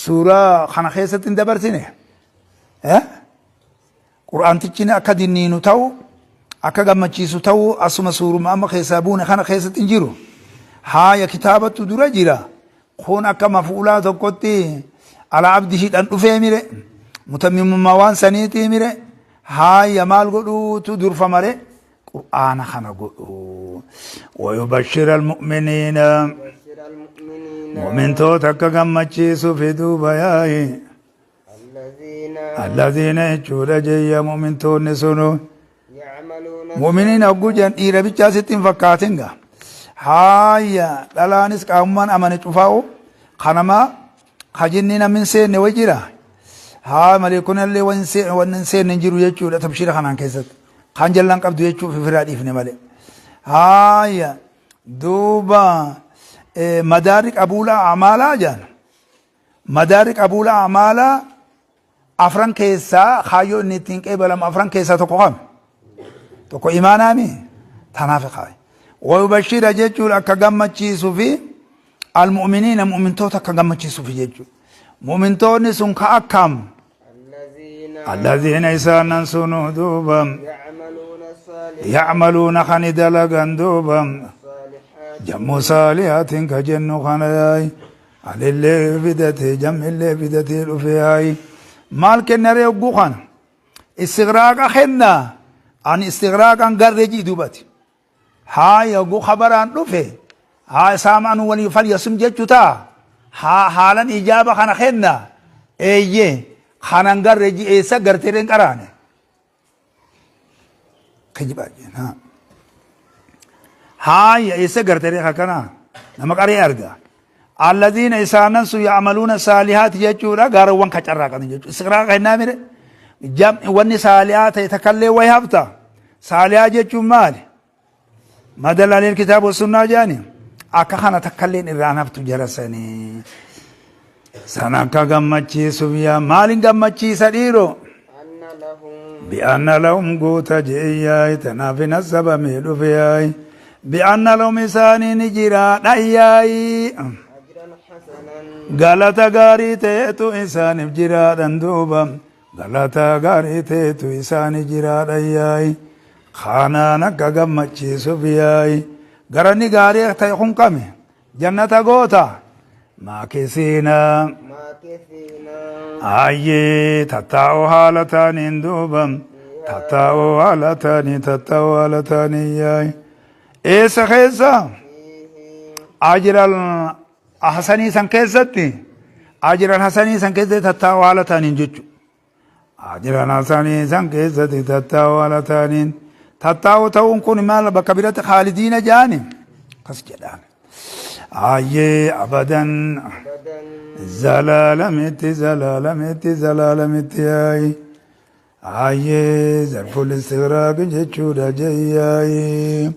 Suuraa kana keessatti hin dabarsine. Qur'aantichi akka dinniinu ta'u akka gammachiisu ta'u asuma suuruma amma keessaa buune kana keessatti hin jiru. Haaya kitaabattu dura jira. Kun akka mafuulaa tokkotti alaa abdihiidhaan dhufee mire mutammimummaa waan saniitii mire haaya maal godhuutu durfamare qur'aana kana godhu. Wayubashshira almu'miniina mu'mintoota akka gammachiisu fiduu bayaayi. Alladhiina jechuudha jeeyya mu'mintoonni sunu. Mu'miniin hogguu jedhan dhiira bichaa sitti hin fakkaatin gaa. Haaya dhalaanis qaamummaan amane cufaa'u kanama hajinni namni hin seenne way jira. Haa malee kunallee wanni hin seenne hin jiru jechuudha tabshiira kanaan keessatti. Kan jallaan qabdu jechuuf ofirraa dhiifne malee. Haaya duuba madaarri qabuula amaalaa jedhan. Madaarri qabuula amaalaa afran keessaa kaayyoo inni ittiin qeebalamu afran keessaa tokko kami? Tokko imaanaami? Tanaaf kaaye. Wayubashira jechuun akka gammachiisuu fi almu'miniina mu'mintoota akka gammachiisuuf jechuudha. Mu'mintoonni sun ka akkam? Alladhiina isaanan sunu duuba ya'maluuna kan dalagan duuba jammu saalihaatiin ka jennu kana yaayi. Alillee fidatee jammillee fidatee dhufe yaayi. Maal kenna ree hogguu kana? Istigraaqa kenna. Ani istigraaqan garree jii duubati. Haaya hogguu khabaraan dhufe haa saamaan walii falyasum jechu ta'a. Haa haalan ijaaba kana kenna. Eeyyee kanan garree jii eessa gartee hin qaraane. Kijibaa jeen haa. Haaya eessa gartee akkana nama qaree arga. Alladhiina isaanan sun ya'maluuna saalihaati jechuudha gaarawwan ka carraaqan jechuudha. Istiqraaqa kennaa mire jam'i wanni saalihaa ta'e takkallee wayi hafta. Saalihaa jechuun maali? Madal aleel kitaaba sunnaa jedhani akka kana takkalleen irraan haftu jara sanii. Sana akka gammachiisuuf yaa maalin gammachiisa dhiiroo? Bi'anna lahum guuta je'e tanaaf hin asabamee dhufe yaayi. Bi'anna lahum isaanii ni jira dhayyaayi. Galata gaarii ta'etu isaaniif jiraadhan duuba. Galata gaarii ta'etu isaanii jiraadhan yaayi. Kanaan akka gammachiisuuf yaayi. Garanni gaarii ta'e kun kami? Jannata goota maakisiina. Ayyee tattaa'oo haala taaniin duuba tattaa'oo haala taanii tattaa'oo haala taanii yaayi. Eessa keessa? Ajiral hasanii san keessatti ajiral hasanii san keessatti tattaa'oo haala taaniin jechuudha. Ajiran hasanii san keessatti tattaa'oo haala taaniin tattaa'oo ta'uun kun maal bakka biratti khaalidiina jaani akkas jedhaan. Ayyee abadan zalaalamitti zalaalamitti zalaalamitti yaayi. Ayyee zarful istighraaq jechuudha jeyyaayi.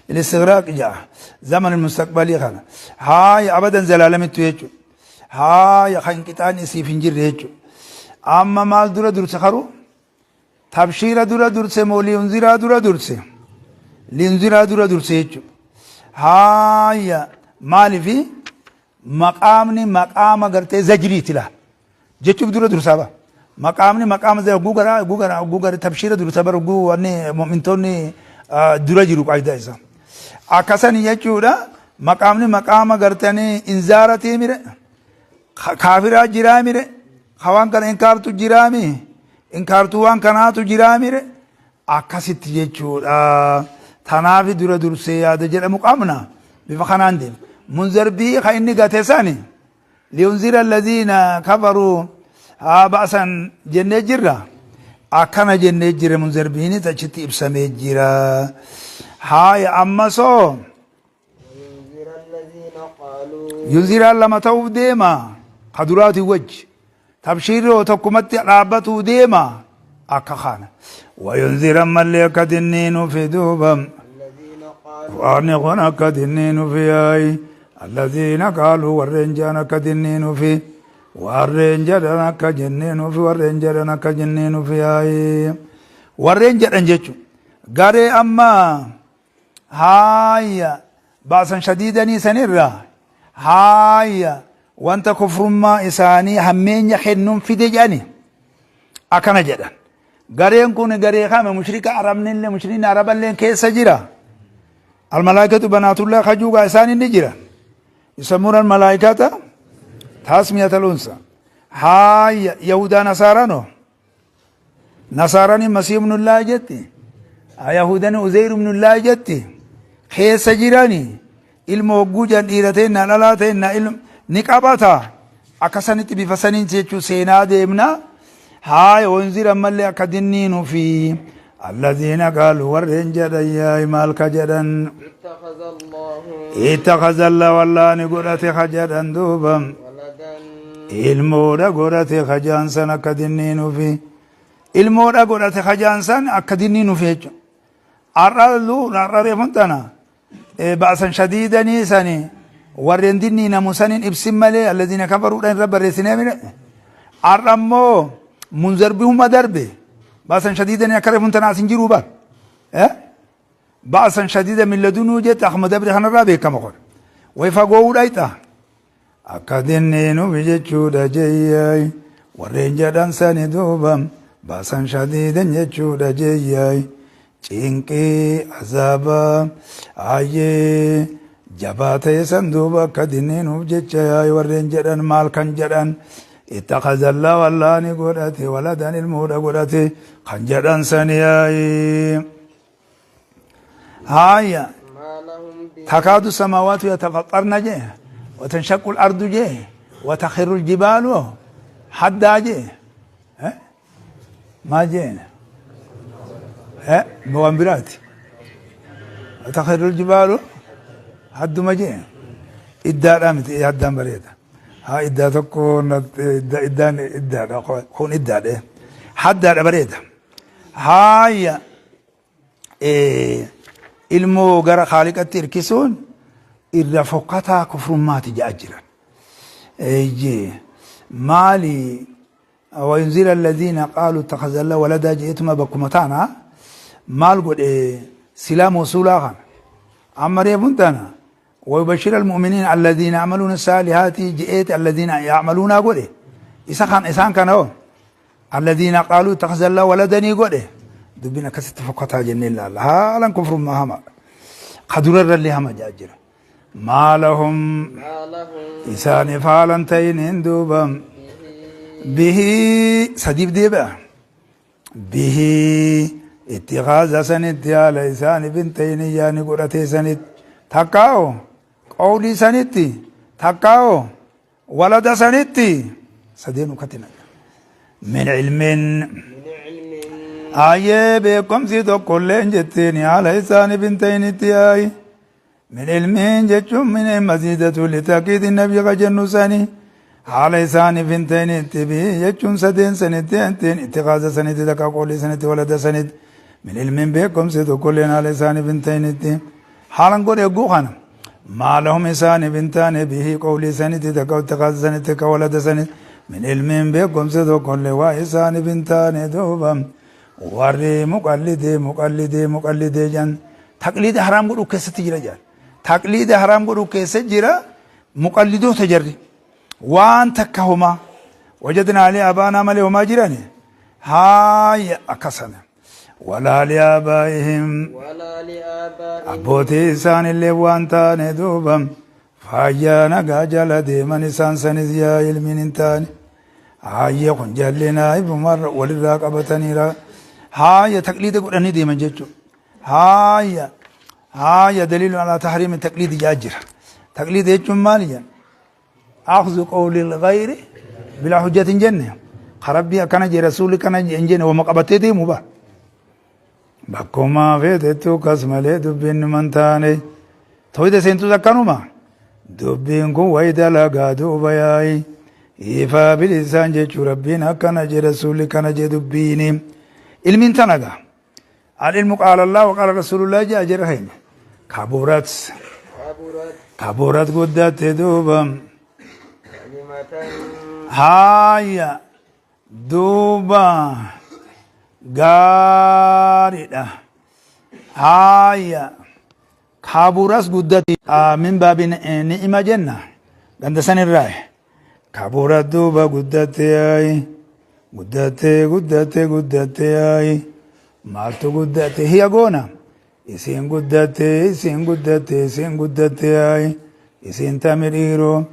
Istighraaq jaa zaman mustaqbalii kana haaya abadan zalaalamitti jechuudha. Haaya kan qixaan isiif hin jirre jechuudha. Amma maal dura durse karuu? Tabshiira dura durse moo liyunziraa dura durse? Liyunziraa dura durse jechuudha. Haaya maaliifi maqaamni maqaama gartee zajriiti laa jechuuf dura dursaa ba. Maqaamni maqaama hogguu garaa hogguu garaa hogguu gara tabshiira dursa bara hogguu wanni mu'mintoonni dura jiru qaayidaa isaa. Akkasani jechuudha maqaamni maqaama gartanii inzaaratii mire kaafiraa jiraa mire hawaan kana inkaartu jiraa mi inkaartuu waan kanaatu jiraa mire akkasitti jechuudha. Tanaafi dura dursee yaada jedhamu qabna bifa kanaan deema. Munzarbii kan inni gate sani liyunzira alladhiina kafaruu haa ba'san jennee jirra. Akkana jennee jira munzarbiinis achitti ibsamee jira. Haaya ammasoo yunziraan lama ta'uuf deema ka duraatii wajji tabshiirri hoo tokkumatti dhaabbatuu deema akka kana wayunzira mallee akka dinniinu fi duuba qur'aanni kun akka dinniinu fi yaayi alladhiina qaaluu warreen jedhan akka dinniinu fi warreen jedhan akka jinniinu fi warreen jedhan akka jinniinu fi yaayi warreen jedhan jechuun garee amma haaya baasan shadiidanii sanirra haaya Wanta kufrummaa isaanii hammeenya kennuun fide jedhani akkana jedhan. Gareen kun garee kame? Mushrika arabnillee, mushrikni araballee keessa jira. Almalaayikatu banaatullaa kajuugaa isaan inni jira. Yusammuuna almalaayikata tasmiyatal unsa. Haaya, yahudaa nasaarano. Nasaarani Masiih ibnullaahi jetti. Yahudani Uzeyr ibnullaahi jetti. Keessa jirani ilma hogguu jan dhiira teenna dhalaa teenna ilma ni qabata. Akka sanitti bifa saniin jechuu seenaa deemna. Haaya, wanzir ammallee akka dinniinu fi alladhiina qaalu warreen jedhan yaa'ii maal ka jedhan. اتخذ الله اتخذ الله wallaani godhate ka jedhan duuba. ولدا. Ilmoodha godhate kajaan san akka dinniinuufi, ilmoodha godhate kajaan san akka dinniinuufi jechuudha. Har'a lu har'a reefun tana ba'san shadiidanii sani warreen dinniinamu saniin ibsin malee alladhiina kafaruudhaan irra barreessinee mire. Har'a immoo munzar bihuma darbe ba'san shadiidanii akka reefun tana asin jiruu bar. Ba'san shadiida min ladunuu jette akkuma dabre kanarraa beekama kun. Way fagoowuu dhayxa. Akka dinniinuuf jechuudha jeeyyaay warreen jedhan sani duuba baasan shadiidan jechuudha jeeyyaay cinqii azaaba ayyee jabaa ta'e san duuba akka dinniinuuf jecha yaay warreen jedhan maal kan jedhan ittakhazallaa wallaani godhate waladan ilmuudha godhate kan jedhan sani yaay. Haaya. ما لهم به تكاد السماوات يتفطرن جه وتنشق الأرض جه وتخر الجبال حدا جه ها؟ ما جه ها بوان برات وتخر الجبال حد ما جه iddaadhaa miti, haddaan bareeda haa iddaa tokko iddaan iddaadha kun iddaadha haddaadha bareeda. Haaya, ilmoo gara Khaaliqatti hirkisuun irra fokkataa kufrummaati ja'a jiran. Eeyyee, maali وينذر الذين قالوا اتخذ الله ولدا jeetuma bakkuma taana maal godhe silaa mawsuulaa kana amma reefun tana ويبشر المؤمنين الذين يعملون الصالحات je'eeti الذين يعملون godhe isa kan isaan kana hoo الذين قالوا اتخذ الله ولدا ni godhe dubbiin akkasitti fokkataa jennee ilaalla haalan kufrummaa hama kadurarrallee hama jaa jira ما لهم ما لهم isaaniif haalan ta'iniin duuba به به sadiif deebi'a به ittikaaza sanitti haala isaaniif hin ta'inin yaani godhatee sanitti takkaa'o qawlii sanitti takkaa'o walada sanitti sadeen ukkatti naqa من علم من علم Ayyee, beekumsi tokkollee hin jettiin haala isaaniif hin ta'initti yaa'i من علم jechuun من مزيدة لتأكيد النفي ka jennu sani haala isaaniif hin ta'initti به jechuun sadeen sanitti hintiin ittikaaza sanitti takka qawlii sanitti walada sanitti من علم beekumsi tokkolleen haala isaaniif hin ta'initti haalan godhe egguu kana ما لهم isaaniif hin taane به qawlii sanitti takka ittikaaza sanitti takka walada sanitti من علم beekumsi tokkollee waa isaaniif hin taane. Duuba warri muqallidee muqallidee muqallidee jan taqliida haraam godhuu keessatti jira jedhan, taqliida haraam godhuu keessa jira muqallidoota jarri waan takka homaa وجدنا عليه آباءنا malee homaa jirani. Haaya, akkasana ولا لآبائهم ولا لآبائهم abbootii isaanillee waan taane duuba faayyaa nagaa jala deeman isaan sanis yaa ilmiin hin taane. Haayya, kun jallinaa ifumarra walirraa qabataniira. Haaya, taqliida godhanii deeman jechuudha. Haaya, haaya, دليل على تحريم التقليد jaa jira. Taqliida jechuun maali jedhan? أخذ قول الغير بلا حجة jenne karabbii akkana jee rasuulli kana hin jenne wama qabatee deemu ba. Bakkuma feetettu kas malee dubbiin numan taane tooyida seentus akkanuma dubbiin kun wayi dalagaa duuba yaa'i ifaa bilisaan jechuu rabbiin akkana jee rasuulli kana jee dubbiini ilmiin tanagaa. العلم قال الله وقال رسول الله jaa jira keenya. كبرت كبرت كبرت guddatte duuba كلمة haaya, duuba gaariidha. Haaya, كبرت guddatti من باب نعم jenna ganda sanirraa. Kabura duuba guddatte yaayi. Guddatte guddatte guddatte yaayi. Maaltu guddatte hiya goona. Isiin guddatte isiin guddatte isiin guddatte yaayi. Isiin tami dhiiroo.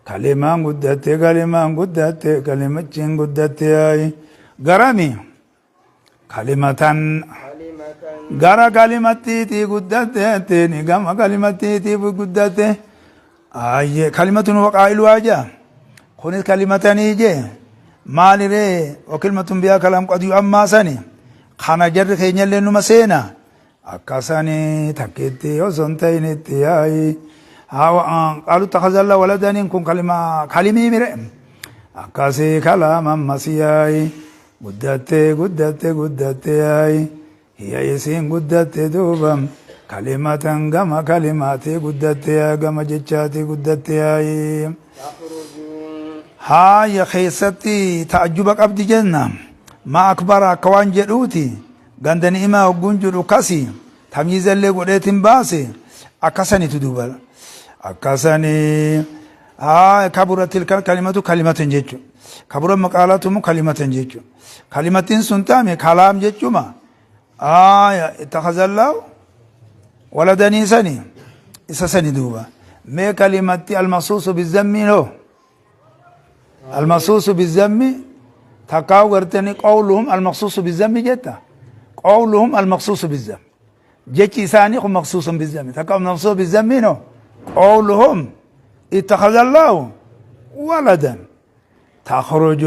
Kalimaan guddatte kalimaan guddatte kalimachiin guddatte yaayi. Garami kalimatan Kalimatan gara kalimattiitii guddatte ni gama kalimattiitii guddatte. Ayyee kalimatun waqaa'ilu jaa. Kunis kalimatanii jee maaliree wakilmatun biyaa kalaam qadiyu ammaa sani kana jarri keenyallee numa seena akkasanii takkitti osoo hin ta'initti yaayi qaalu takhazalla waladaniin kun kalima kalimii mire akkasii kalaam ammas yaayi guddatte guddatte guddatte yaayi hiya isiin guddatte duuba kalimatan gama kalimaatii guddatte yaa gama jechaatii guddatte yaayi. Takhruju Haaya keessatti ta'ajjuba qabdi jenna. Ma akbara akka waan jedhuuti. Ganda ni'imaa hogguun jedhu kasi. Tamyiizallee godheetiin baase. Akkasanitu duuba. Akkasanii haaya kabura tilka kalimatu kalimatan jechuudha. Kabura maqaalatumu kalimatan jechuudha. Kalimattiin sun taame kalaam jechuma. Haaya ittakhazallaahu waladanii sani isa sani duuba. Mee kalimatti almasuusu bizammiin hoo? المخصوص بالذم تقاو غرتني قولهم المخصوص بالذم جتا قولهم المخصوص بالذم جتي ثاني هم مخصوص بالذم تقاو مخصوص بالذم نو قولهم اتخذ الله ولدا تخرج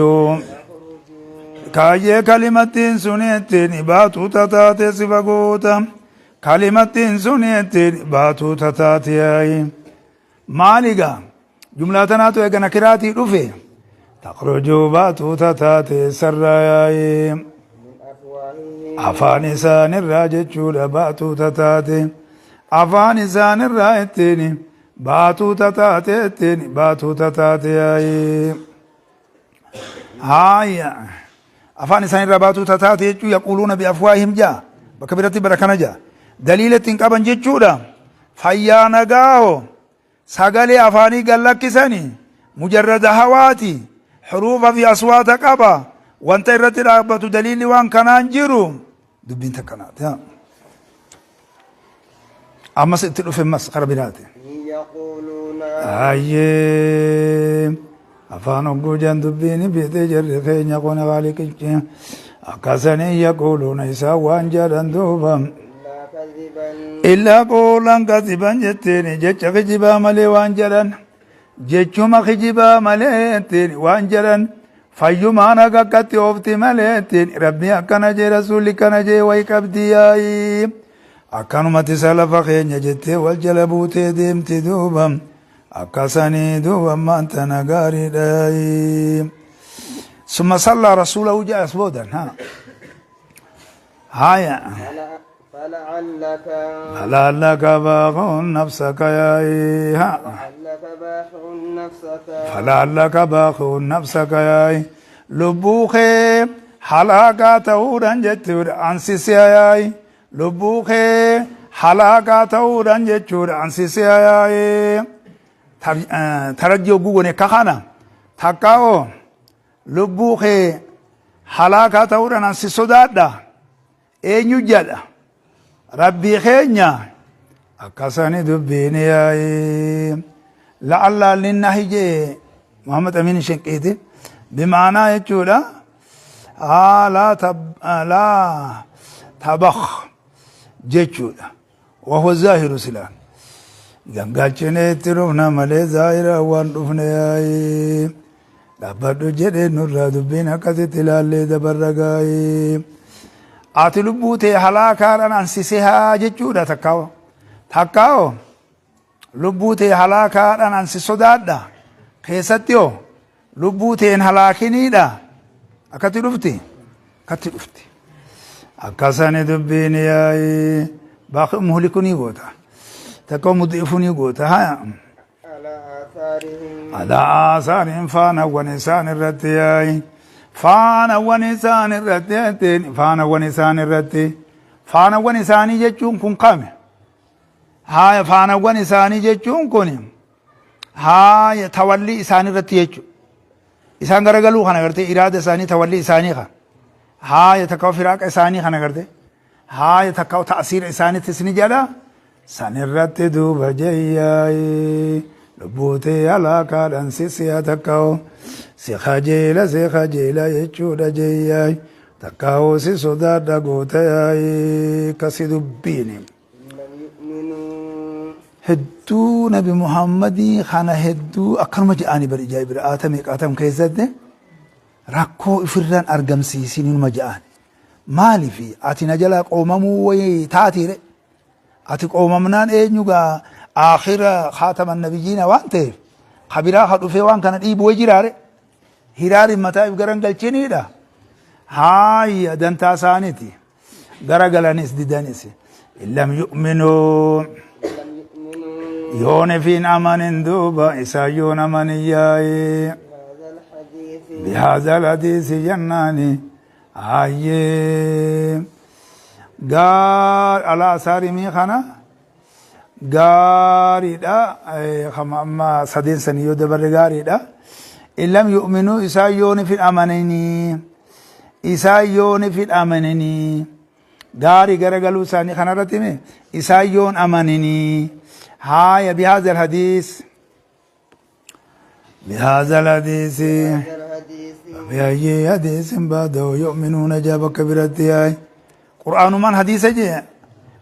كاي كلمة سنتين باتو تتاتي سفقوتا كلمة سنتين باتو تتاتي maaliga jumlaa tanaatu eega nakiraatii dhufe takhruju baatuu tataate sarraa yaa'ee Min afwaahihim afaan isaanirraa jechuudha baatuu tataate afaan isaanirraa ittiin baatuu tataate ittiin baatuu tataate yaa'ee haaya afaan isaanirraa baatuu tataate jechuu yaquuluuna biafwaahihim jaa bakka biratti bara kana jaa daliila ittiin qaban jechuudha fayyaa nagaaho sagalee afaanii gad lakkisanii mujarrada hawaati xuruufa fi aswaata qaba wanta irratti dhaabbatu daliilli waan kanaan jiru dubbiin takkanaati haa. Ammas itti dhufe mas kara biraati. In yaquuluuna Ayyee afaan hogguu jan dubbiin beetee jarri keenya qona haaliqichi akkasanii yaquuluuna isaan waan jedhan duuba. Illaa kadhiban Illaa qoolan kadiban jetteen jecha kijibaa malee waan jedhan jechuma kijibaa malee jetteen waan jedhan fayyumaan akka akkatti oofti malee jetteen rabbi akkana jee rasuulli akkana jee wayi qabdi yaa'ii akkanumatti salafa keenya jettee wal jala buutee deemti duuba akkasanii duuba maanta gaariidha yaa'ii. ثم صلى رسوله جاء أسبودا ها هايا فلعلك فلعلك باخع نفسك يا إيه لعلك باخع نفسك فلعلك باخع نفسك يا إيه lubbuu kee halaakaa ta'uudhaan jechuudha ansisee yaa'i lubbuu kee halaakaa ta'uudhaan jechuudha ansisee yaa'i tarajji hogguu gone akka kana takkaa'oo lubbuu kee halaakaa ta'uudhaan ansi sodaadha eenyu jedha rabbii keenya akkasani dubbiin yaa'i la'allaa linnahi jee Muhammad Amin Shinqiiti bimaanaa jechuudha laa tabakh jechuudha wahuwa zaahiru silaa gangalchinee itti dhufna malee zaahira waan dhufne yaa'i dhaabbadhu jedhee nurraa dubbiin akkasitti ilaallee dabarra gaa'ee ati lubbuu tee halaakaadhaan ansisee haa jechuudha takkaa'o takkaa'o lubbuu tee halaakaadhaan ansi sodaadha keessatti hoo lubbuu teen halaakiniidha akkatti dhufti akkatti dhufti akkasani dubbiin yaa'ii baaqi muhlikunii goota takka mudiifunii goota haya على آثارهم على آثارهم faanawwan isaan irratti yaa'i faanawwan isaan irratti faanawwan isaan irratti faanawwan isaanii jechuun kun kame haaya faanawwan isaanii jechuun kun haaya tawallii isaan irratti jechuudha. Isaan garagaluu kana gartee iraada isaanii tawalli isaanii kana. Haaya takka firaaqa isaanii kana gartee. Haaya takka ta'asiira isaaniittis ni jedha. San irratti duuba jeeyyaayee lubbuutee halaakaadhaan si si'a takka si kajeela si kajeela jechuudha jeeyyaay takka si sodaadha goota yaayee kasi dubbiini. لم يؤمنوا Hedduu nabi Muhammadii kana hedduu akkanuma je'anii bari ijaa bira aatamee qaatam keessatti rakkoo ifirraan argamsiisin inuma je'an. Maaliif ati na jalaa qoomamuu wayii taatiire? Ati qoomamnaan eenyu gaa aakhira khaatama nabiyyiina waan ta'eef kabiraa ka dhufee waan kana dhiibu wayi jiraare? Hiraarin mataa if garan galchiniidha. Haayya dantaa isaaniiti. Garagalanis didanis. Lam yu'minuu. لم يؤمنوا Yoon ifiin amanin duuba isaa yoon amanin yaa'ee. بهذا الحديث بهذا الحديث جناني آيه قال على آثار ميخنا gaariidha kama amma sadeen sanii yoo dabarre gaariidha in lam yu'minuu isaan yoon ifin amananii isaan yoon ifin amananii gaarii garagaluu isaanii kanarratti hime isaan yoon amananii haaya bihaadha alhadiis bihaadha alhadiisi هذا الحديث بأي حديث بعده يؤمنون جابك برتي قرآن من حديث جي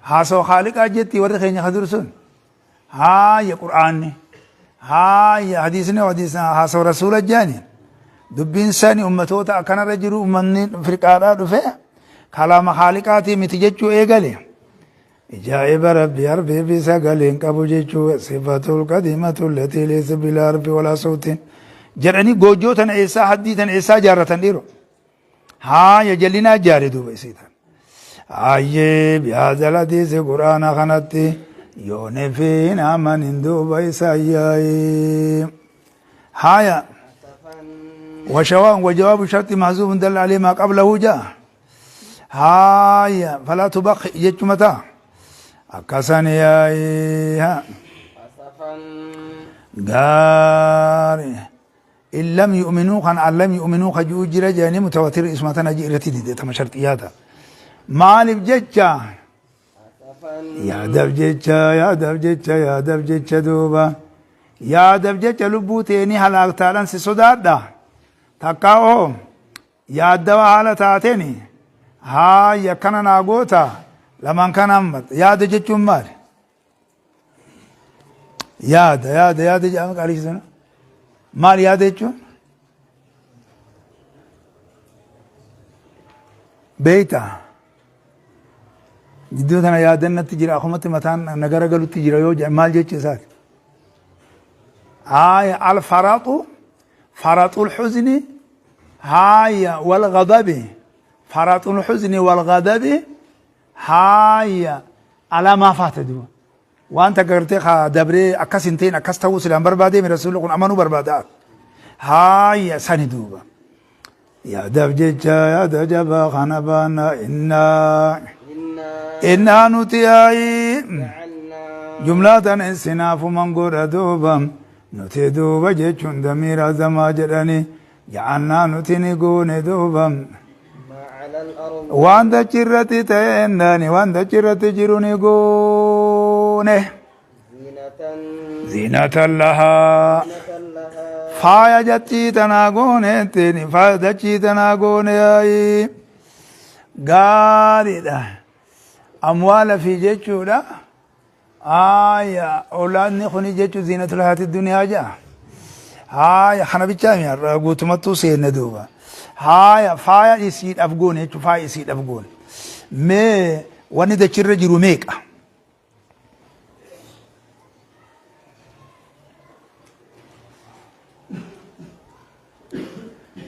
هاسو خالق أجتي ورد خيني خدر سن هاي قرآن هاي حديثنا وحديثنا هاسو رسول الجاني دبين ساني أمتوتا أكن رجل أمني فرقادا دفع كلام خالقاتي متججو إيغالي إجائب ربي أربي في سقلين قبو جيجو صفة القديمة التي ليس بلا حرف ولا صوت jedhanii goojjoo tana eessaa haddii tana eessaa jaarratan dhiiro haaya jallinaa jaare duuba isii tan hayyee bihaadhal hadiisi quraana kanatti yoone fiin amanin duuba isaa yaa'ee haaya أسفا وشواء وجواب شرط محذوف دل عليه ما قبله جاء هايا فلا تبخ يجمتا أكسن يا أسفا غاري إن لم يؤمنوا خان أن لم يؤمنوا خجو جرا جاني متواتر اسمتنا جئرتي دي تم شرطياتا مالف ججا أسفا يا دف ججا يا دف ججا يا دف ججا دوبا يا دف ججا لبوتيني هلاك تالان سي صدادا تقاو يا دوا حالة تاتيني ها يكنا ناغوتا لمن كان أمت يا دججو مال يا دا يا دا يا دا جامع قالي سنة مال يا دججو beeyta jidduu tana yaadannatti jira akumatti mataan na garagalutti jira yoo jedhan maal jecha isaati haaya alfaraxu faraxu lxuzni haaya walghadabi faraxu lxuzni walghadabi haaya alaa maa faata duba waan takka gartee ka dabree akkas hin ta'in akkas ta'uu silaan barbaadee mi rasuulli kun amanuu barbaada haaya sani duuba yaadaaf jecha yaada jabaa kana baana innaa إنا innaa nuti yaa'ii جعلنا jumlaa tana isinaafuman godha duuba nuti duuba jechuun damiira zamaa jedhani ja'annaa nuti ni goone duuba ما على الأرض waan dachirratti ta'eennaani waan dachirratti jiru ni goone زينة ziinatan lahaa زينة لها faaya jachii tanaa gooneettiin faaya dachii tanaa goone yaa'ii gaariidha amwaala fi jechuudha haaya olaanni kuni jechu ziinatul hayaati duniyaa jedha haaya kana bichaa mi har'a guutumattuu seenne duuba haaya faaya isiidhaaf goone jechu faaya isiidhaaf goone mee wanni dachirra jiru meeqa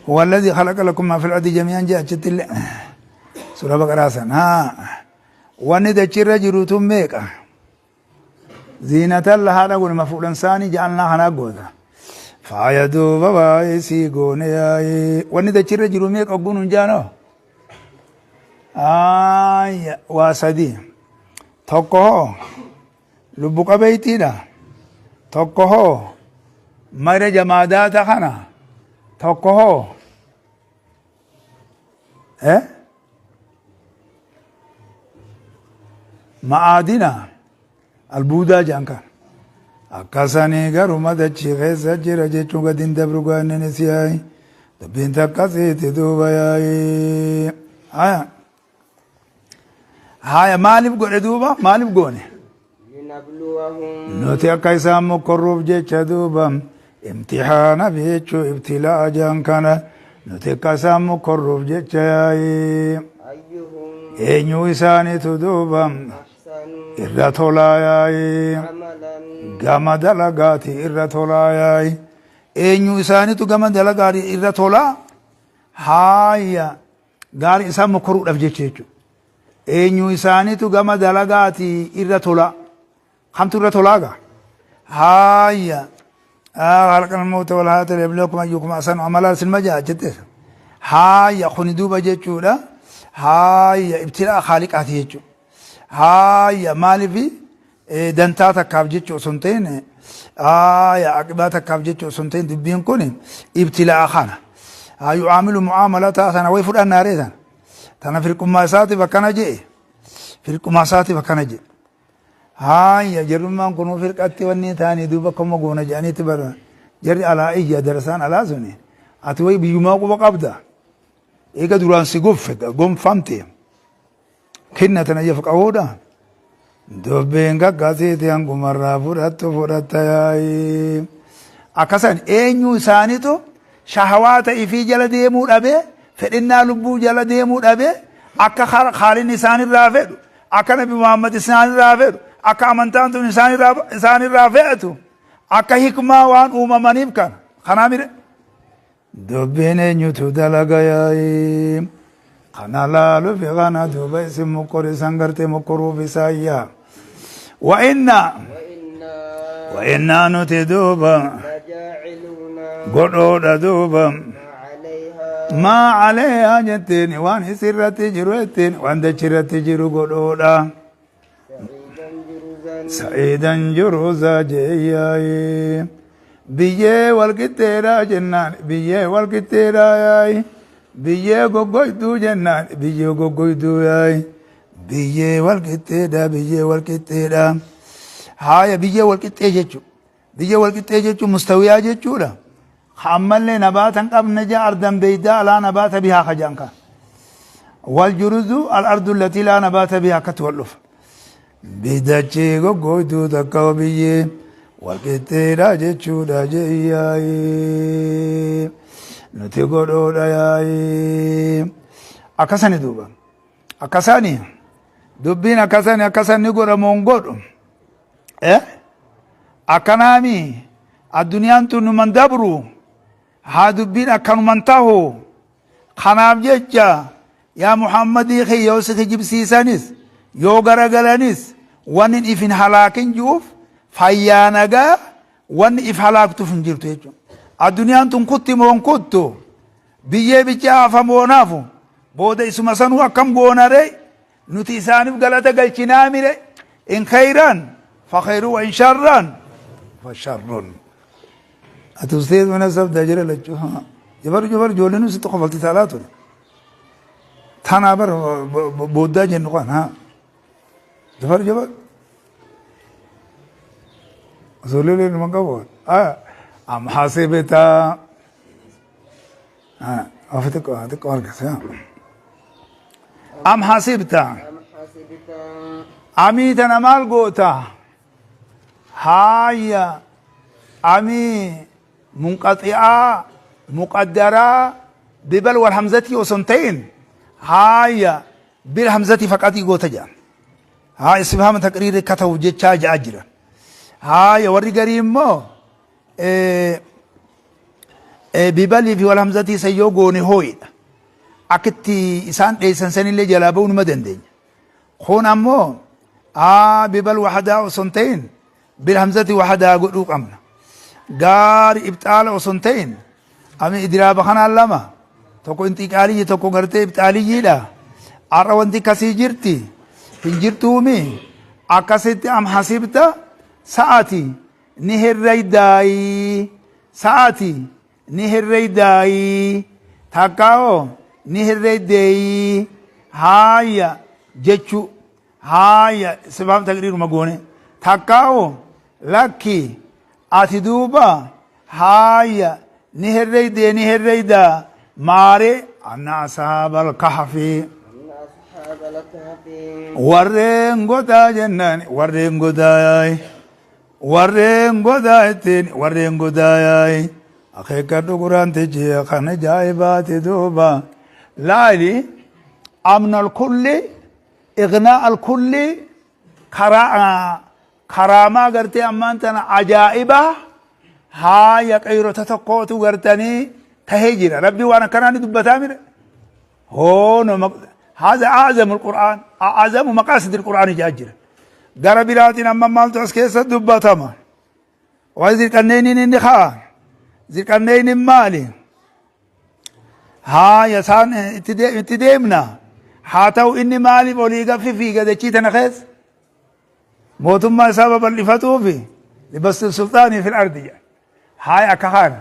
هو الذي خلق لكم ما في الأرض جميعا جاء جت سورة بقرة سن ها wanni dachirra jiru tun meeqa ziinatan lahaadha kun mafuudhan saanii ja'alnaa kanaa goota faaya duuba waa'ee sii goone yaa'ee wanni dachirra jiru meeqa ogguun hin jaanoo aaya waa sadii tokko hoo lubbu qabeeytiidha tokko hoo mara jamaadaata kana Tokko hoo? Eh? Ma'aadina albuudaa jedhan kana. Akkasanii garuma dachii keessa jira jechuun gadi hin dabru gaanninis yaa'i. Dubbiin takkasiiti duuba yaa'i. Haya. Haya maaliif godhe duuba? Maaliif goone? Linabluwahum. Nuti akka isaan mokkorruuf jecha duuba imtixaana jechuu ibtilaa jaan kana nuti akka isaan mokkorruuf jecha yaa'i. Ayyuhum Eenyu isaaniitu duuba ahsanu irra tolaa yaa'i. amalan. Gama dalagaati irra tolaa yaa'i. Eenyu isaaniitu gama dalagaati irra tolaa? Haaya Gaari isaan mokkoruudhaaf jecha jechuudha. Eenyu isaaniitu gama dalagaati irra tola. Kamtu irra tolaa gaa? Haayya. Halkan mawta wal haata liyabluwakum ayyukum ahsanu amala silma jaa jette. Haayya kuni duuba jechuudha. Haayya ibtilaa khaaliqaati jechuudha. Haayya maalifi dantaa takkaaf jecha osoo hin ta'in haaya aqibaa takkaaf jecha osoo hin ta'in dubbiin kun ibtilaa kana. Yu'aamilu mu'aamalata sana way fudhannaa ree sana. Tana firqummaa isaatiif akkana je'e. Firqummaa isaatiif akkana je'e. Haaya jarrummaan kunuu firqatti wanni taanii duuba akkuma goona jedhaniitti bara jarri alaa iyya darasaan alaa suni ati way biyyumaa quba qabda. Eega duraan si goffe gonfamte. Kenna tana yafqahuudha. Dubbiin kakkasiiti hangumarraa fudhattu fudhatta yaa'i. Akkasan eenyu isaanitu shahawaata ifii jala deemuu dhabee fedhinnaa lubbuu jala deemuu dhabee akka khaalinni isaanirraa fedhu akka nabi Muhammad isaanirraa fedhu akka amantaan tun isaanirraa fe'atu akka hikmaa waan uumamaniif kana kanaa mire. Dubbiin eenyutu dalaga yaa'ii kana laalufi kana duuba isin mokkorisan gartee mokkoruuf isaayyaa. Wa inna wa innaa nuti duuba godhoodha duuba maa caleeyaa jetteen waan isirratti jiru jetteen waan dachirratti jiru godhoodha. Sa'iidan juruza jeeyyaayee biyyee walqixxeedhaa jennaan biyyee walqixxeedhaa yaayi biyyee goggoyduu jennaan biyyee goggoyduu yaayi biyyee walqixxeedhaa biyyee walqixxeedhaa haaya biyyee walqixxee jechuudha biyyee walqixxee jechuun mustawiyaa jechuudha ammallee nabaata hin qabne jaa ardan beeydaa laa nabaata bihaa kajaan kan wal juruzu al ardu allatii laa nabaata bihaa akkatti wal dhufa bidachii goggoytuu takka biyyee wal qixxeedha jechuudha jeeyyaayee nuti godhoodha yaayee akkasani duuba akkasani dubbiin akkasani akkasani godhamuun godhu eh akkanaami addunyaan tun numan dabru haa dubbiin akkanuman tahu kanaaf jecha yaa muhammadii kiyya yoo si kijibsiisanis yoo garagalanis wanni if hin halaakin ji'uuf fayyaa nagaa wanni if halaaktuuf hin jirtu jechuudha. Addunyaan tun kutti moo hin kuttu biyyee bichaa hafa moo naafu booda isuma sanuu akkam goonaree Nuti isaanif galata galchinaa mire in khayran fa khayru wa in sharran fa sharrun. Ati ustaz mana sabda jira lachuu jabaru jabaru ijoolleen sitti kofalti taalaa ture. Tanaa bar booddaa jennu kan haa jabaru jabaru. Ijoolleen numa qabu. Am hasibta Ofi xiqqoo xiqqoo argise. Am hasibta. Am hasibta. Amii tana maal goota? Haaya amii munqaxi'aa muqaddaraa bibal wal hamzatii osoo hin ta'in haaya bil hamzatii faqatii goota jedhan. Haa istifhaama taqriirii akka ta'uuf jechaa ja'a jira. Haaya warri garii immoo bibalii fi walhamzatii san yoo goone hooyidha. Akkitti isaan dheessan sanillee jalaa ba'uu numa dandeenya. Kun ammoo bibal wahadaa osoo hin ta'in bilhamzati wahadaa godhuu qabna. Gaari ibxaala osoo hin ta'in ami idiraaba kanaan lama tokko inxiqaaliyyi tokko gartee ibxaaliyyiidha. Har'a wanti akkasii jirti hin jirtuumi akkasitti am hasibta sa'ati ni herreydaayi sa'ati ni herreeydaayii takkaa hoo ni herreeydeeyii haaya jechu haaya sifaam taqriiruma goone takkaa hoo lakki ati duuba haaya ni herreeydee ni herreeydaa maare anna ashaabal kahfi أن أصحاب الكهف warreen godaa jennaan warreen godaayaay warreen godaa ittiin warreen godaayaay akeekkadhu quraantichi kan ajaa'ibaati duuba laali amna alkulli iqnaa alkulli karaa karaamaa gartee ammaan tana ajaa'iba haaya qayrota tokkootu gartanii tahee jira rabbi waan akkanaa ni dubbataa mire هون هذا أعظم القرآن، أعظم مقاصد القرآن جاجر غرب براتين أما مالتو أسكيس دبتما وزير قنين النخا زير قنين مالي ها يسان اتديمنا هاتو إني مالي بوليغا في في قد تشيتنا خيس موتما سبب اللي في لبس السلطان في الأرض يعني. هاي أكهان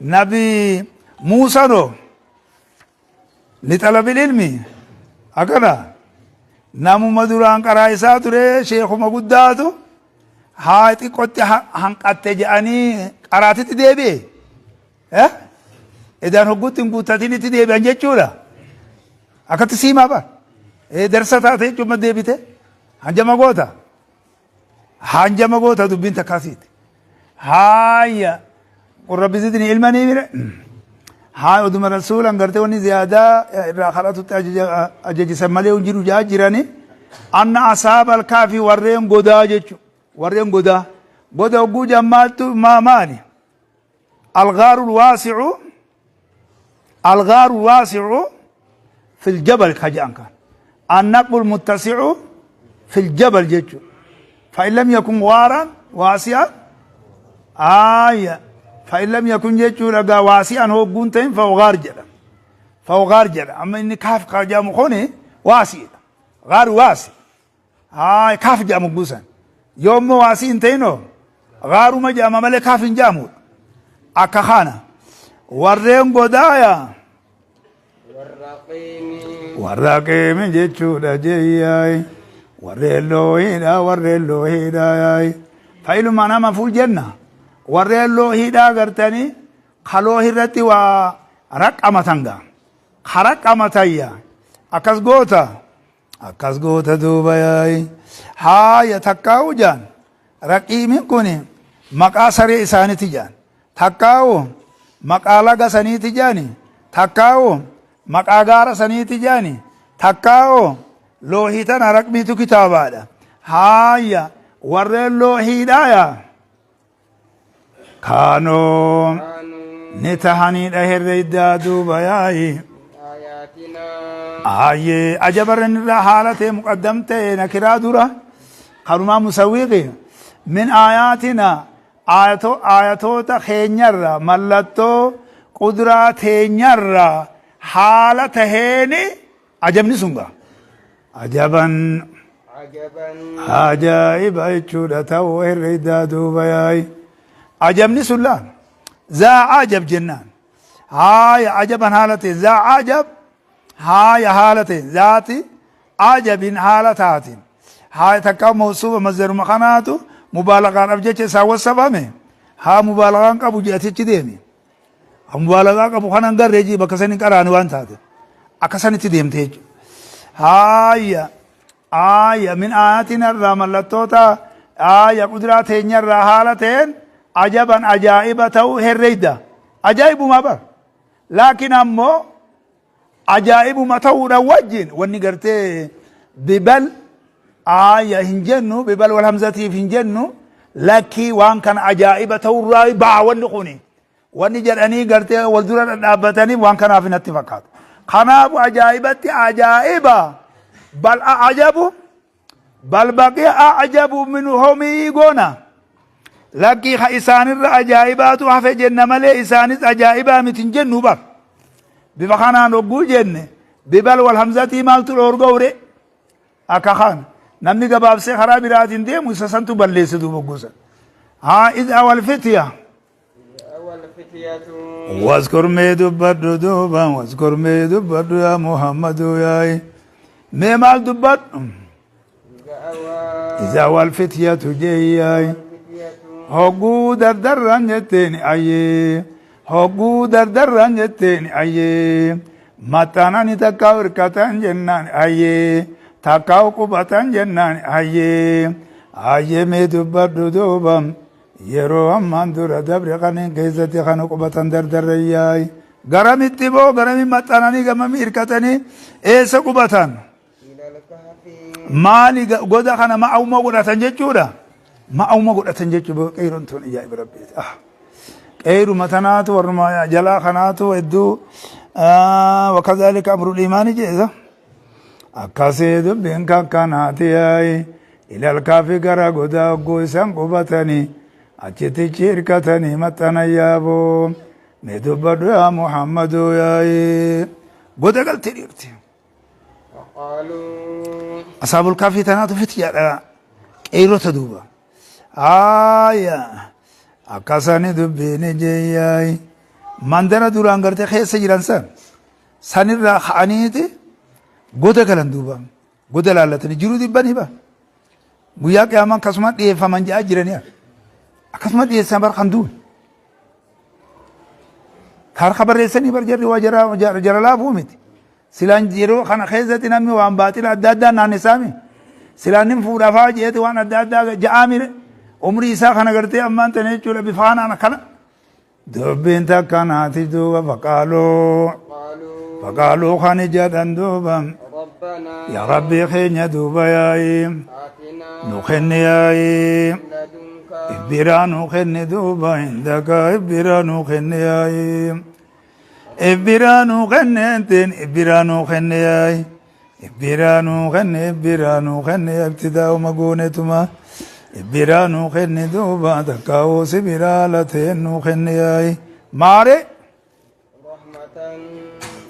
نبي موسى نو لطلب العلم أكنا نامو مدوران قرا isaa ture sheekuma guddaatu haa xiqqootti hanqatte jedhanii qaraatitti deebi'e. Edaan hogguutti hin guuttatin itti deebi'an jechuudha. Akkatti siimaa bara. Darsa taate jechuun deebite. Hanjama goota. Hanjama goota dubbiin takkaasiiti. Haaya qul rabbi zidni ilmanii mire. Haa oduma rasuulan gartee wanni ziyaadaa irraa kadhatutti ajajisan malee hin jiru jaa jirani. Anna asaaba alkaafi warreen godaa jechuudha. Warreen godaa. Goda hogguu jammaattu maa maali? الغار الواسع الغار الواسع في الجبل كجان كان النقب المتسع في الجبل جيتشو فإن لم يكن غارا واسعا آية فإن لم يكن جيتشو لقى واسعا هو قنتين فهو غار جدا فهو غار جدا أما إني كاف قال مخوني واسع غار واسع آي كاف جامو قوسا يوم واسع انتينو غار ما جام ملك كاف جامو akka kana warreen godaaya والرقيم warra qeemi jechuudha jeeyyaay warreen loohiidha warreen loohiidha fa'ilumaa nama fuul jenna warreen loohiidha gartanii kaloo irratti waa raqqamatan gaa karaqqamatayya akkas goota akkas goota duuba yaay haaya takkaa'u jaan raqiimin kun maqaa saree isaaniiti jaan takkaa'u maqaa laga saniiti jaani takkaa'u maqaa gaara saniiti jaani takkaa'u loohii tana raqmiitu kitaabaadha haaya warreen loohiidhaaya kaanoo كانوا ni tahaniidha herreeydaa duuba yaayi آياتنا ayyee ajabarran irraa haala ta'e muqaddam ta'e nakiraa dura kanumaa musawwiqi min aayaatina aayatoota keenyarra mallattoo quduraa teenyarra haala taheeni ajabni sun gaa ajaban عجبا ajaa'iba jechuudha ta'uu herreeydaa duuba yaayi ajabni sun laan zaa ajab jennaan haaya ajaban haala ta'e zaa ajab haaya haala ta'e zaati ajabin haala taatiin haaya takka mawsuufa mazdaruma kanaatu mubaalagaadhaaf jecha isaa wasafame haa mubaalagaan qabu jedhatichi deeme mubaalagaa qabu kanan garree jii bakka sani qaraani waan taate akka sanitti deemte jechuudha haaya aaya min aayatina irraa mallattoota aaya quduraa teenya irraa haala ta'een ajaban ajaa'iba ta'uu herreeyda ajaa'ibumaa bar laakiin ammoo ajaa'ibuma ta'uudhaan wajjin wanni gartee bibal aaya hin jennu bibal wal hamzatiif hin jennu lakkii waan kana ajaa'iba ta'urraa ba'a wanni kuni wanni jedhanii gartee wal dura dhadhaabbataniif waan kanaaf natti fakkaatu kanaafu ajaa'ibatti ajaa'iba bal ajabu bal baqiya ajabu min homii goona lakkii ka isaanirra ajaa'ibaatu hafe jenna malee isaanis ajaa'ibaa miti hin jennu bar bifa kanaan hogguu jenne bibal wal hamzatii maaltu dhoorgowre akka kana namni gabaabsee karaa biraatiin deemu isa santu balleesse duuba gosa haa iz awal fitya أول الفتية. واذكر mee dubbadhu duuba, واذكر mee dubbadhu yaa Muhammadu yaayi, mee maal dubbadhu? إذا أوى إذا أوى الفتية jeeyyaay. الفتية. Hogguu dardarran jetteen ayyee, hogguu dardarran jetteen ayyee, maxxanani takkaa hirkatan jennaan ayyee, takkaa qubatan jennaan ayyee. Ayyee, mee dubbadhu duuba yeroo ammaan dura dabre kanneen keessatti kana qubatan dardarrayyaay. Garamitti boo, garami maxxananii, gamami hirkatanii, eessa qubatan? إلى الكهف. Maali goda kana ma'auma godhatan jechuudha. Ma'auma godhatan jechuudha. Qeeroon tun ajaa'iba rabbiiti. Ah, qeeruma tanaatu warruma jalaa kanaatu hedduu. وكذلك أمر الإيمان jeesa akkasii dubbiin kakkanaati yaayi. إلى الكهف gara godaa hogguu isan qubatanii achitichi hirkatanii maxxanan yaaboo, mee dubbadhu yaa Muhammadu yaayi, goda galtee dhiirti. وقالوا. أصحاب الكهف tanaatu fityaadha, qeerota duuba. Haaya, akkasani dubbiin jeeyyaay. Mandara duraan gartee keessa jiran san sanirraa ka'aniiti goda galan duuba. Goda laallatanii jiruu dibbanii ba. Guyyaa qiyaamaa akkasuma dhiyeeffaman jedhaa jiranii, akkasuma dhiyeessan bar kan duun. Harka barreessanii bar jarri waa jara jara laafuu miti. Silaan yeroo kana keessatti namni waan baaxila adda addaa naannisaami. Silaan nin fuudhafaa jeeti waan adda addaa ja'aamire. Umrii isaa kana gartee ammaan tana jechuudha bifa kanaan akkana. Dubbiin takkanaati duuba فقالوا. قالوا. فقالوا kan jedhan duuba. ربنا. Yaa Rabbii keenya duuba yaa'i. آتنا. Nu kenni yaa'i. من لدنك. Ibbiraa nu kenni duuba, عندك ibbiraa nu kenni yaa'i. Ibbiraa nu kenni enteen, ibbiraa nu kenni yaa'i. Ibbiraa nu kenni, ibbiraa nu kenni, ibtidaa'uma goonetuma. Ibbiraa nu kenni duuba, takkaa'uu si biraa lateen nu kenni yaa'i. Maare. رحمة.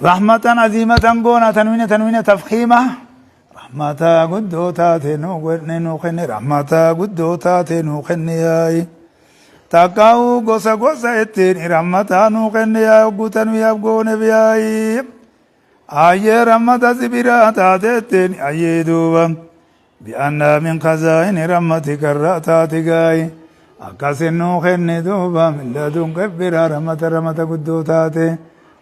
رحمة عظيمة goona tanwiina, tanwiina tafkiima. Rahmata guddoo taate nu kenni, nu kenni, rahmata guddoo taate nu kenni yaa'i. Takkaa'uu gosa gosa ittiin rahmata nu kenni yaa'i, hogguu tanwiyaaf gooneef yaa'i. Ayyee, rahmata si biraa taate ittiin ayyee duuba. بأن من خزائن رحمتك irraa taate gaayi. Akkasin nuu kenni duuba, من لدنك biraa rahmata, rahmata guddoo taate.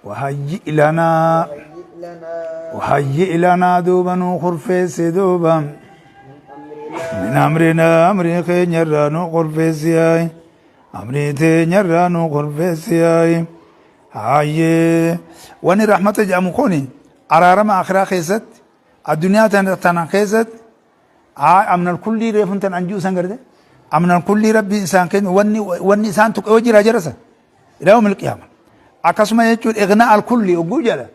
وهيئ لنا. هيئ لنا. وهيئ لنا duuba, nuu kurfeessi duuba. من أمرنا. من أمرنا, amrii keenyarraa nu kurfeessi yaa'i. Amrii teenyarraa nu kurfeessi yaa'i. Hayyee, wanni rahmata jedhamu kuni araarama akhiraa keessatti, addunyaa tana keessatti haa أمن الكلي reefun tan anjuu isan garte أمن الكلي rabbii isaan kennu wanni isaan tuqe yoo jira jarasa إلى يوم القيامة. Akkasuma jechuun إغناء الكلي ogguu jedha,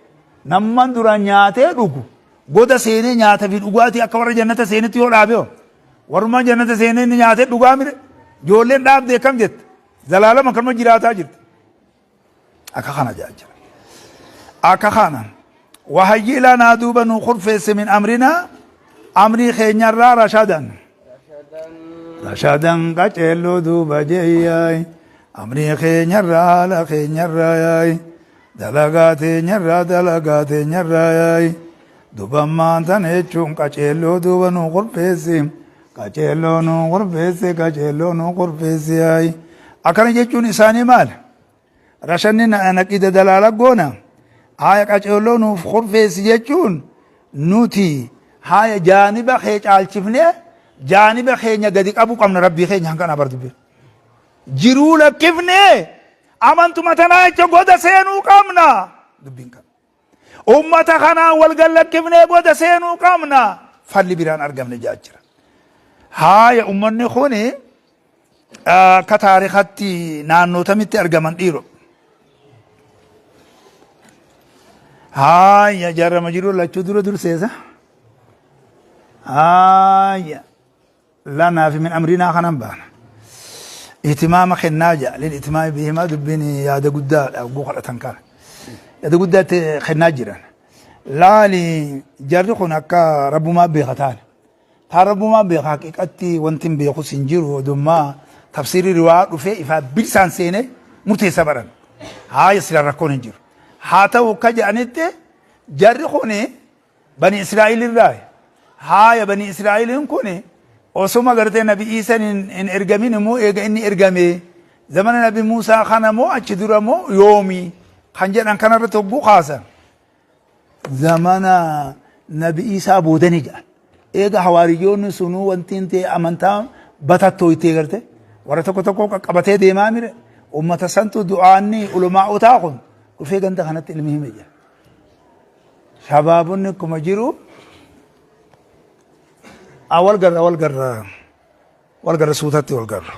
namman duraan nyaatee dhugu goda seenee nyaata fi dhugaatii akka warra jannata seenetti yoo dhaabe hoo, warrummaan jannata seenee inni nyaatee dhugaa mire, ijoolleen dhaabdee kam jette, zalaalama kanuma jiraataa jirti. Akka kana jaa jira, akka kana. وهيئ لنا duuba nu kurfeesse, من أمرنا amrii keenyarraa, رشدا. رشدا. رشدا qaceelloo duuba jeeyyaay. Amrii keenyarraa, haala keenyarraa yaay, dalagaa teenyarraa, dalagaa teenyarraa yaay. Dubammaan tana jechuun qaceelloo duuba nu kurfeessi, qaceelloo nu kurfeessi, qaceelloo nu kurfeessi yaay. Akkana jechuun isaanii maal rashanni naqida dalaala goona haaya, qaceelloo nuuf kurfeessi jechuun nuti haaya jaaniba kee caalchifnee jaaniba keenya gadi qabu qabna. Rabbii keenya hanqana bar dubbi jiruu lakkifnee amantuma tanaa jecha goda seenuu qabna. Dubbiin kana ummata kanaan wal gallakkifnee goda seenuu qabna, falli biraan argamne jaa jira. Haaya, ummanni kuni akka taarikatti naannoo tamitti argaman dhiiro? Haaya, jaarama jiru lachuu dura durseesa. Haaya, لنا fi من أمرنا kanan baana ihtimaama kennaa jaa للاهتمام بهما. Dubbiin yaada guddaadha. Oguu kadhatan kana yaada guddaatti kennaa jiran. Laali, jarri kun akka rabbumaa beeka taane taa rabbumaa beeka, haqiiqatti wanti hin beekus hin jiru. Odummaa tafsiirri riwaa dhufee ifaa bilisaan seenee murteessa baran. Haaya sila rakkoon hin jiru. Haa ta'u akka jedhanitti jarri kuni bani Israa'il irraa. Haaya bani Israa'iliin kun osuma gartee nabi Iisan hin ergamin immoo eega inni ergame zamana nabi Muusaa kana moo achi dura moo yoomi kan jedhan kanarratti hogguu kaasan. Zamana nabi Iisaa boodani jedhan. Eega hawaariyyoonni sunuu wanti hin ta'e amantaa batattooytee garte warra tokko tokko qaqqabatee deemaa mire ummata santu du'aanni ulamaa'otaa kun dhufee ganda kanatti ilmi hime jedha. Shabaabonni akkuma jiru wal garra wal garra wal garra suutatti wal garra.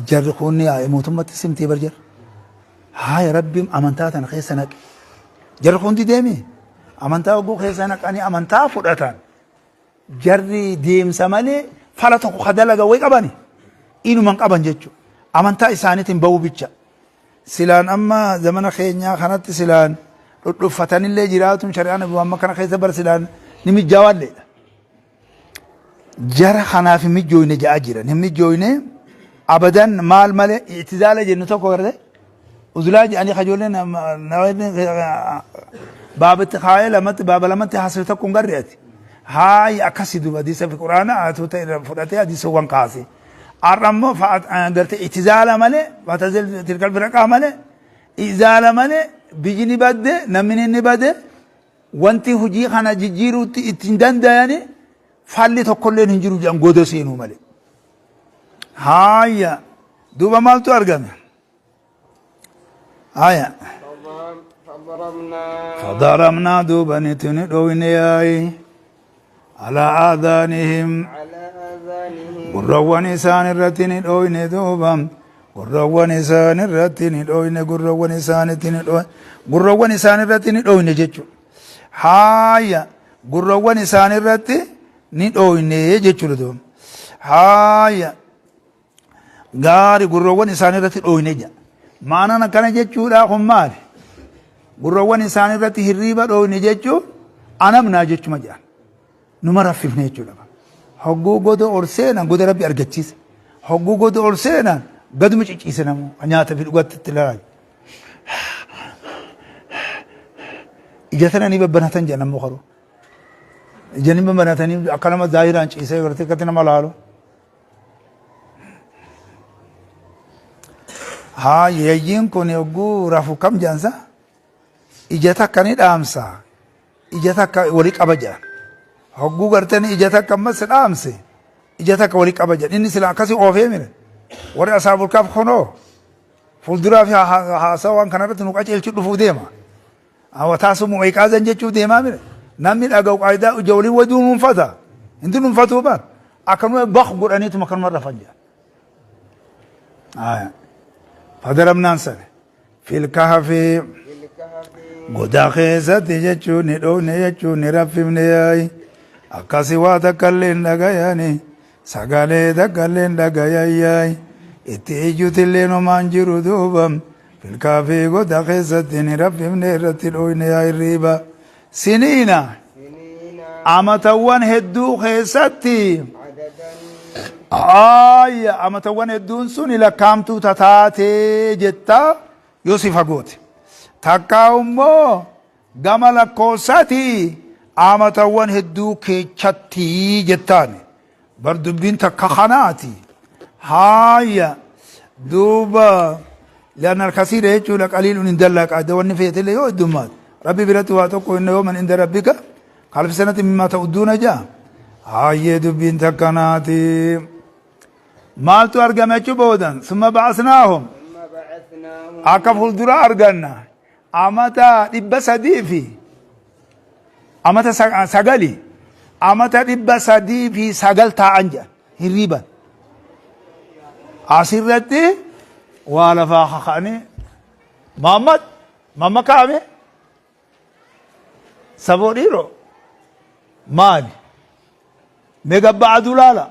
Jarri kun mootummatti simtee bar jarri. Haaya rabbiin amantaa tana keessa naqe. Jarri kun dideemi. Amantaa hogguu keessa naqanii amantaa fudhatan. Jarri deemsa malee fala tokko ka dalaga wayi qabani. Inuma hin qaban jechuudha. Amantaa isaaniitiin ba'uu bicha. Silaan amma zamana keenyaa kanatti silaan dhudhuffatanillee jiraatuun shari'aa nabi Muhammad kana keessa bara silaan ni mijjaawalleedha. Jara kanaaf hin mijjooyne ja'aa jiran. Hin mijjooyne abadan maal malee itizaala jennu tokko gartee uzulaa jedhanii kajoolleen baabatti kaayee lamatti baaba lamatti haasa'e tokko hin garre ati. Haayi akkasi duuba hadiisa fi quraana tuuta irra fudhatee hadiisawwan kaase. Har'a immoo gartee itizaala malee fatazil tilkal firaqaa malee izaala malee biyyi ni badde namni ni bade Wanti hujii kana jijjiiruutti itti hin dandayani falli tokkolleen hin jiru jedhan goda seenuu malee. Haaya duuba maaltu argame? Haaya. Fadaramnaa duuba nuti ni dhoowine yaayi. Alaa aadaanihim gurrawwan isaan irratti ni dhooyne duuba gurrawwan isaan irratti ni dhooyne gurrawwan isaanitti ni dhooyne gurrawwan isaan irratti ni dhooyne jechuudha. Haaya gurrawwan isaan irratti ni dhooyne jechuudha duuba. Haaya gaari gurrawwan isaan irratti dhooyne jedha. Maanaan akkana jechuudha kun maali? Gurrawwan isaan irratti hirriiba dhooyne jechuun anamnaa jechuma jedhan. Numa raffifne jechuudha. Hogguu goda ol seenan goda rabbi argachiise. Hogguu goda ol seenan gaduma cicciise namu nyaata fi dhugatti itti laalu. Ija tana ni babbanatan jedhan ammoo karuu. Ija ni babbanatanii akka nama zaahiraan ciisee gartee akkatti nama laalu. Haa yayyiin kun yogguu rafu kam jedhansa ija takka ni dhaamsa ija takka wali qaba jedhan hogguu gartanii ija takka ammas dhaamse ija takka wali qaba jedhan inni sila akkasii oofee mire warri asaabul kaaf kunoo fuulduraa fi haasaa waan kanarratti nu qajeelchu dhufuu deema. Taasumu iqaazan jechuuf deemaa mire. Namni dhaga'u qaayidaa ija waliin wayii dunuunfata. Hin dunuunfatuu bar. Akkanuma baq godhaniituma akkanuma rafan jedha. Fadaramnaan sana. Fil kahfi godaa keessatti jechuun ni dhoofne jechuun ni raffifne yaayi. Akkasi waa takka illee hin dhagayani. Sagalee takka illee hin dhagayan yaayi. Itti iyyutillee homaan jiru duuba. Fil kahfi goda keessatti ni raffifne irratti dhooyne yaa hirriiba. Siniina amatawwan hedduu keessatti aayya amatawwan hedduun sun lakkaamtuu tataatee jetta yoo si fagoote. Takkaa immoo Gama lakkoofsaati amatawwan hedduu keechatti jettaani. Bar dubbiin takka kanaati. Haaya duuba li'anna alkasiira jechuudha qaliilun hin dallaa qaada wanni feetellee yoo heddummaate. Rabbi biratti waa tokko inna yooman inda rabbika kalfi sanatti mimmaa ta'udduuna ja'a. Haayyee dubbiin takkanaati. Maaltu argame achi boodan summa ba'asnaahum akka fuuldura arganna. Amata 300 fi amata sagali amata 309 taa'an jedhan hirriiban. Asirratti waa lafaa kaka'anii Muhammad mamma kaa'ame saboo dhiiroo maali mee gabbaa aduu laala.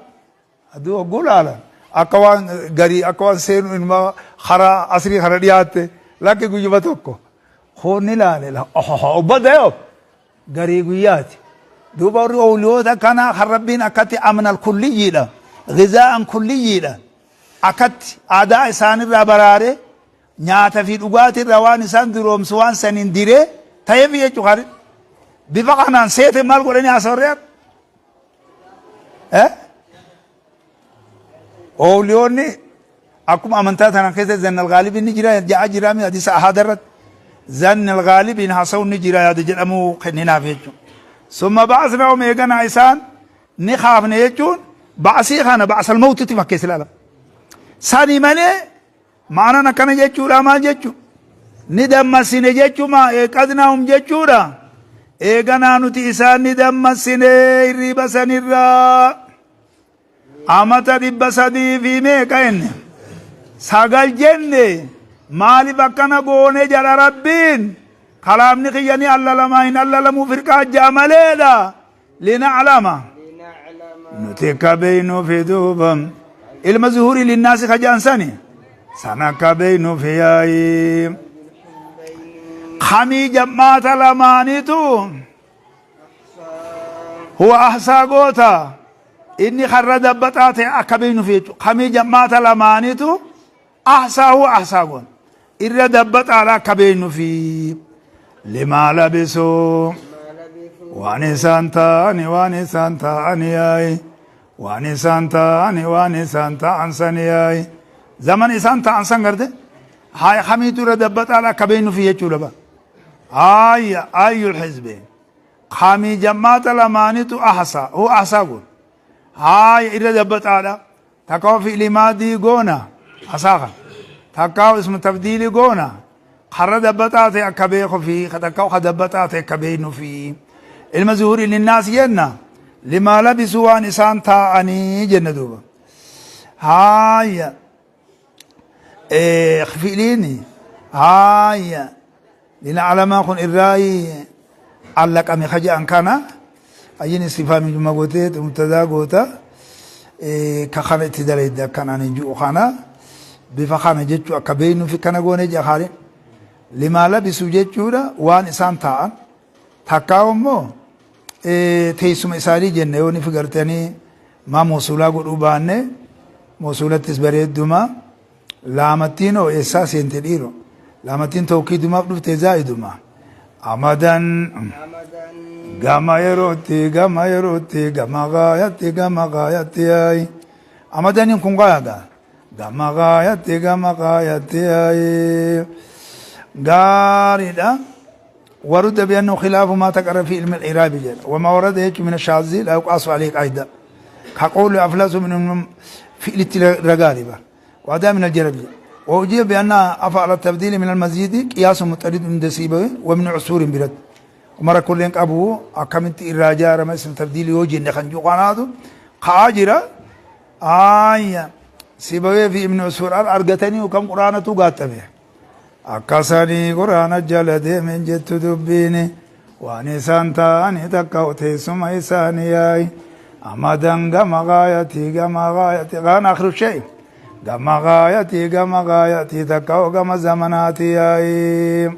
Aduu hogguu laalan akka waan garii akka waan seenu inuma karaa asrii kana dhiyaatte lakki guyyuma tokko kun ni laale ubbada yoo garii guyyaati. Duuba warri owliyoota kanaa kan rabbiin akkatti amnal kulliyyiidha gizaa'an kulliyyiidha akkatti aadaa isaanirraa baraare Nyaata fi dhugaatii irraa waan isaan duroomsu waan saniin diree ta'eef jechuu Khaalid. Bifa kanaan seete maal godhanii haasawarree eh? Oowliyoonni akkuma amantaa tana keessa zannal gaalibiin ni jira ja'a jira mi hadiisa ahaada irratti zannal gaalibiin haasawuun ni jira yaada jedhamuu kenninaaf jechuudha. Summa ba'asnaahum eeganaa isaan ni kaafne jechuun ba'asii kana ba'asal mawtitti fakkeessa ilaala. Sani malee ma'anaan akkana jechuudha maal jechu ni dammasine jechuma eeqadnaahum jechuudha. Eeganaa nuti isaan ni dammasine hirriiba sanirraa. Amata 300 fi meeqa jenne? Sagal jenne. Maaliif akkana goone jedha Rabbiin. Kalaamni kiyya ni allalamaa hin allalamuu firqaa ja'a maleedha. Lina'lama. Nuti akka beeynuufi duuba. Ilma zuhurii linnaasi ka ja'an sani. San akka beeynuufi yaayi. Kamii jam'aata lamaanitu huwa ahsaa goota inni karra dabbaxaa ta'e akka beeknuuf jechuudha. Kamii jam'aata lamaaniitu ahsaa huwa ahsaa goona. Irra dabbaxaadha akka beeknuufi. Limaa labisuu waan isaan ta'ani waan isaan ta'ani yaayi waan isaan ta'ani waan isaan ta'an sani yaayi zaman isaan ta'an san garte haaya kamiitu irra dabbaxaadha akka beeknuufi jechuudha ba. Aayya ayyul hizbeen kamii jammaata lamaanitu ahsaa hu ahsaa goona haaya irra dabbaxaadha takka fi'li maadii goona asaa kan takka ismu tafdiili goona karra dabbaxaa ta'e akka beeku fi takka ka dabbaxaa ta'e akka beeknu fi ilma zuhurii linnaas jenna limaa labisuu waan isaan taa'anii jenna duuba haaya fi'liin haaya linaclamaa kun irraayi allaqame ka jedhan kana ayyin istifaami juma gootee mubtadaa goota ka kana itti dalayde akkan ani ju'u kana bifa kana jechuu akka beeynuufi kana goone jedha kaaliin limaa labisu jechuudha waan isaan taa'an takkaa immoo teessuma isaanii jenne yoo nifi gartanii maa moosuulaa godhuu baanne moosuulattis bareedduma laamattiin hoo eessaa seente dhiiro laamattiin tawkiidumaaf dhufte zaa'iduma amadan gama yerootti gama yerootti gama gaayatti gama gaayatti yaayi amadaniin kun gaayaga gama gaayatti gama gaayatti yaayi gaariidha. ورد بأنه خلاف ما تقرر في علم الإعراب جل وما ورد يجي من الشاذ لا يقاس عليه قاعدة كقول أفلاس من فعل الرغالبة وهذا من الجرب وأجيب بأن أفعل التبديل من المزيد قياس متعدد من دسيبه ومن عسور برد ومرة كل أبو أكمنت الرجاء رمى اسم تبديل يوجي نخنجو قناته قاجرة آية سيبويه في ابن عسور أرقتني وكم قرآنته قاتبه Akka sanii qur'aana jala deemen jettu dubbiini waan isaan ta'ani takka teessuma isaanii yaa'i amadan gama gaayatii gama gaayatii gaan akhiru shay gama gaayatii gama gaayatii takka gama zamanaatii yaa'i.